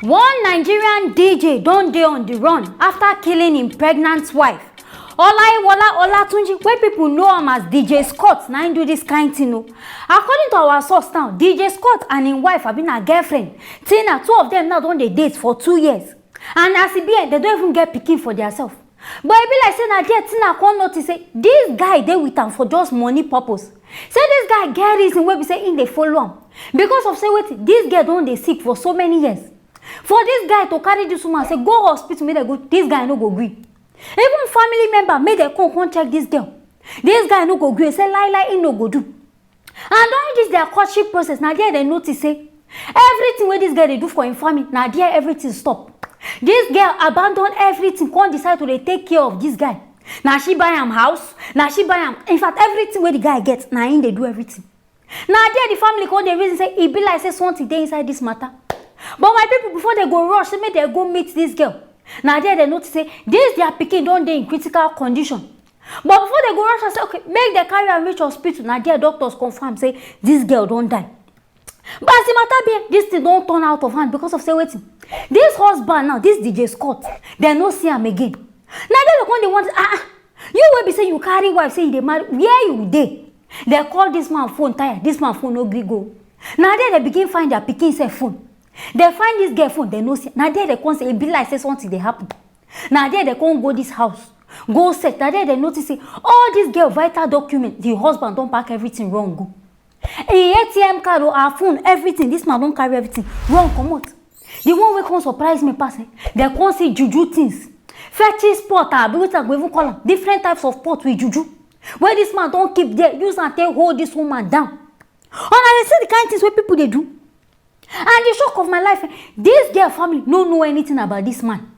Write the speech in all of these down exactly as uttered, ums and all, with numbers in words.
One Nigerian D J don dey on the run after killing im pregnant wife. Olaiwola Olatunji, wey people know am as D J Scott, na im do this kind thing o. According to our source now, D J Scott and im wife, abi na girlfriend, Tina, two of them now don dey date for two years. And as e be, eh, they don't even get pikin for theirself. But e be like say na there Tina come notice say this guy dey with am for just money purpose. Say this guy get reason wey be say im dey follow am because of say wetin, this girl don dey sick for so many years. For this guy to carry this woman say go hospital make dem go, this guy no go gree. Even family member make dem come come check this girl. This guy no go gree, say lie lie, he no go do. And during this their courtship process, na there dem notice say everything wey this girl dey do for im family, na there everything stop. This girl abandon everything, come decide to dey take care of this guy. Na she buy am house, na she buy am, in fact, everything wey the guy get, na im dey do everything. Na there the family come dey reason say e be like say something dey inside this matter. But my people, before they go rush say make they go meet this girl, na there they notice say this their pikin don dey in critical condition. But before they go rush am say okay, make they carry am reach hospital, na there doctors confirm say this girl don die. But as the matter be, this thing don turn out of hand because of say wetin, this husband now, this D J Scott, dem no see am again. Na there they come dey want, ah ah, you wey be say you carry wife say you dey marry, where you dey? They call this man phone tire, this man phone no gree go. Na there they begin find their pikin sef phone. They find this girl phone, they no see. Na there they come say e be like say something dey happen. Na there they come go this house, go search. Na there they notice say all this girl vital document, the husband don pack everything run go. Im A T M card o, her phone, everything, this man don carry everything run comot. The one wey come surprise me pass, eh, they come see juju things, fetish pot, abi wetin I go even call am, different types of pot with juju wey this man don keep there, use am take hold this woman down. Una dey see the kind things wey people dey do. And the shock of my life, eh, this girl family no know anything about this man.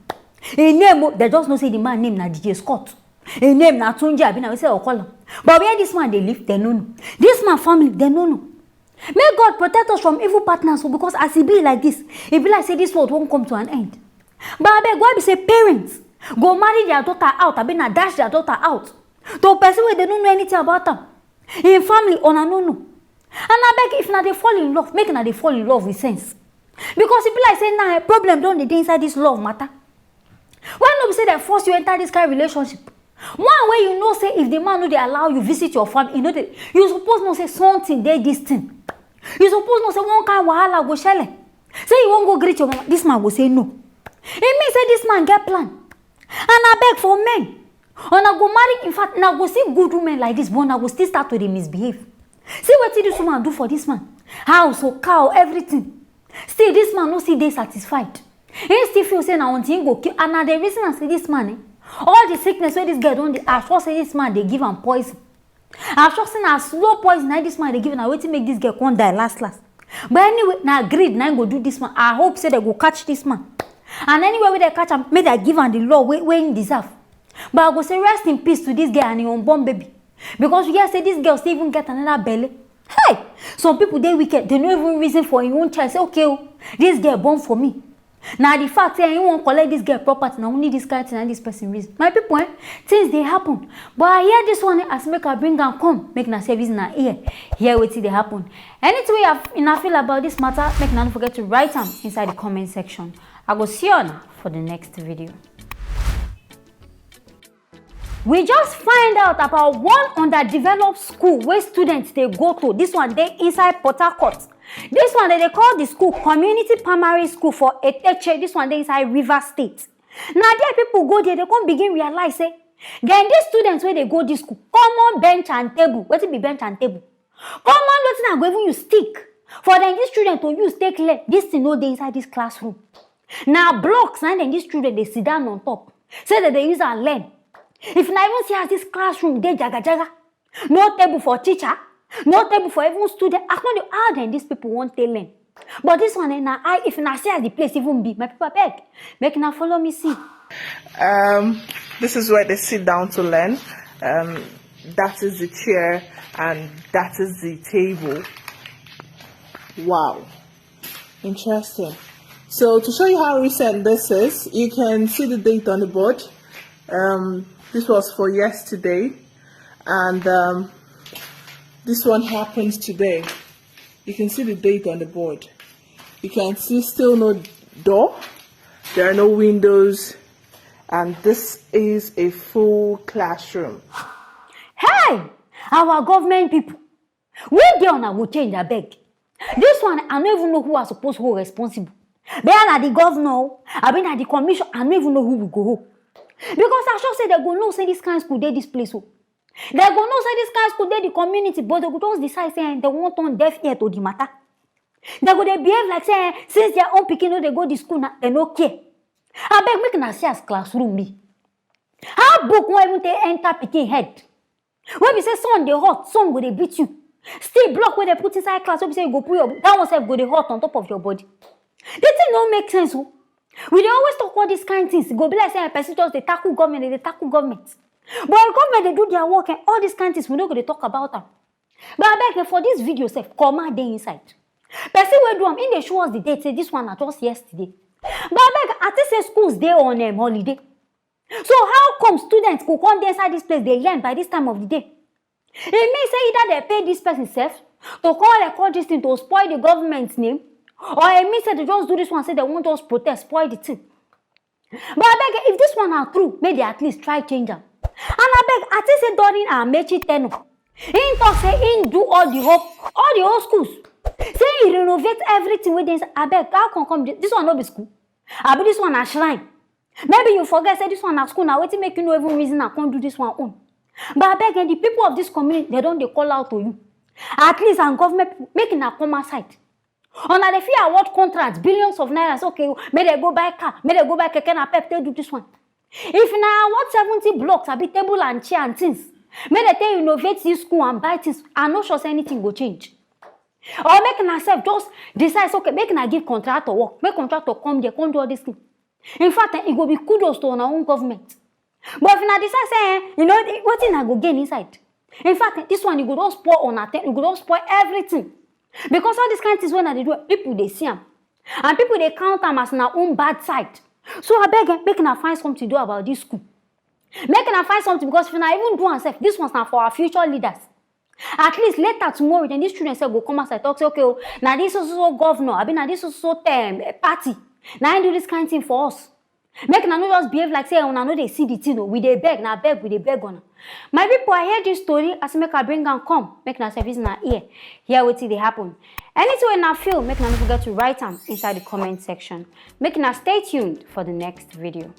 Im name o, they just know say the man name na D J Scott. Im name na Tunji, abi na wetin I go call am. But where this man dey live, they no know. This man family, they no know. May God protect us from evil partners o, because as e be like this, e be like say this world wan come to an end. But abeg, why be say parents go marry their daughter out, abi na dash their daughter out to person wey they no know anything about am? Im family, una no know. And abeg, if una dey fall in love, make una dey fall in love with sense. Because e be like say now, eh, problem don dey dey inside this love matter. Why no be say dem force you enter this kind relationship? One wey you know say if the man no dey allow you visit your family, you know dey, you suppose know say something dey this thing. You suppose know say one kind wahala go shele. Say you wan go greet your mama, this man go say no. E mean say this man get plan. And abeg, for men, una go marry, in fact, una go see good women like this, but una go still start to dey misbehave. See wetin this woman do for this man. House o, car o, everything. Still, this man no still dey satisfied. He still feel say na until he go kill. And na the reason I say this man, eh, all the sickness wey this girl don dey, I sure say this man dey give am poison. I sure say na slow poison na this man dey give, na wetin make this girl come die last last. But anyway, na greed na him go do this man. I hope say they go catch this man. And anywhere wey they catch am, make they give am the law wey, wey him deserve. But I go say rest in peace to this girl and him unborn baby. Because we hear say this girl still even get another belle. Hey! Some people dey wicked, they no even reason for him own child. Say, okay o, this girl born for me. Na the fact say him wan collect this girl property, na only this kind thing na this person reason. My people, eh, things dey happen. But I hear this one, eh, as make I bring am come, make na service na ear. Hear wetin dey happen. Anything wey you have, una feel about this matter, make una no forget to write am inside the comment section. I go see you for the next video. We just find out about one underdeveloped school wey students dey go to. This one dey inside Port Harcourt. This one dem dey call the school Community Primary School for Eteche. This one dey inside Rivers State. Na there people go there, they come begin realize say, then these students wey dey go this school, common bench and table. Wetin be bench and table? Common wetin I go even use, stick. For them, these students to use take learn. This thing no dey inside this classroom. Na blocks na dem these children dey sit down on top. Say dem dey use am learn. If na even see as this classroom dey jaga jaga, no table for teacher, no table for even student. I come dey, how dem these people wan take learn? But this one, eh, na I, if na see as the place even be, my people, abeg, make una follow me see. Um, this is where they sit down to learn. Um, that is the chair and that is the table. Wow. Interesting. So to show you how recent this is, you can see the date on the board. Um, this was for yesterday, and um, this one happens today. You can see the date on the board. You can see still no door, there are no windows, and this is a full classroom. Hey, our government people, where dey una go change, abeg? This one, I no even know who I suppose hold responsible. Whether na the governor o, abi na the commission, I no even know who we go hold. Because I sure say they go know say this kind school dey this place o. They go know say this kind school dey the community, but they go just decide say, eh, they wan turn deaf ear to the matter. They go dey behave like say, eh, since their own pikin no dey go the school na, they no care. Abeg, make una see as classroom be. How book wan even take enter pikin head? Wey be say sun dey hot, sun go dey beat you. Still block wey dey put inside class, wey be say you go put your, that one sef go dey hot on top of your body. The thing no make sense o. We dey always talk all these kind things. E go be like say, eh, person just dey tackle government, dey tackle government. But if government dey do their work, eh, all these kind things, we no go dey talk about am. But abeg, eh, for this video sef, comma dey inside. Person wey do am, im dey show us the date, say this one na just yesterday. But abeg, I think say schools dey on, um, holiday. So how come students go come dey inside this place dey learn by this time of the day? E mean say either they pay this person sef to come record this thing to spoil the government name, or e mean say they just do this one, say they wan just protest, spoil the thing. But abeg, if this one na true, make they at least try change am. And abeg, I think say during Amaechi tenure, im talk say im do all the whole, all the whole schools. Say he renovate everything wey dey inside. Abeg, how come come this, this one no be school? Abi this one na shrine? Maybe you forget say this one na school, na wetin make you no even reason and come do this one own. But abeg, eh, the people of this community, they don dey call out to you. At least, and government people, make una come outside. Una dey fit award contract, billions of naira, say, okay, make they go buy car, make they go buy keke napep, take do this one. If na award seventy blocks, abi table and chair and things, make they take innovate this school and buy things, I no sure say anything go change. Or make una sef just decide say, okay, make una give contractor work, make contractor come there, come do all this thing. In fact, eh, e go be kudos to una own government. But if una decide say, eh, you know, eh, wetin una go gain inside? In fact, eh, this one, e go just spoil una ten-, e go just spoil everything. Because all these kind things wey una dey do, people dey see am. And people dey count am as una own bad side. So abeg, eh, make una find something do about this school. Make una find something, because if una even do am sef, this ones na for our future leaders. At least later tomorrow, then these children sef go come outside talk say, okay o, na this so so so governor, abi na this so so so, um, party, na im do this kind thing for us. Make una no just behave like say una no dey see the thing o. We dey beg, na beg we dey beg una. My people, I hear this story, I say make I bring am come, make una sef use una ear hear wetin dey happen. Anything wey una feel, make una no forget to write am inside the comment section. Make una stay tuned for the next video.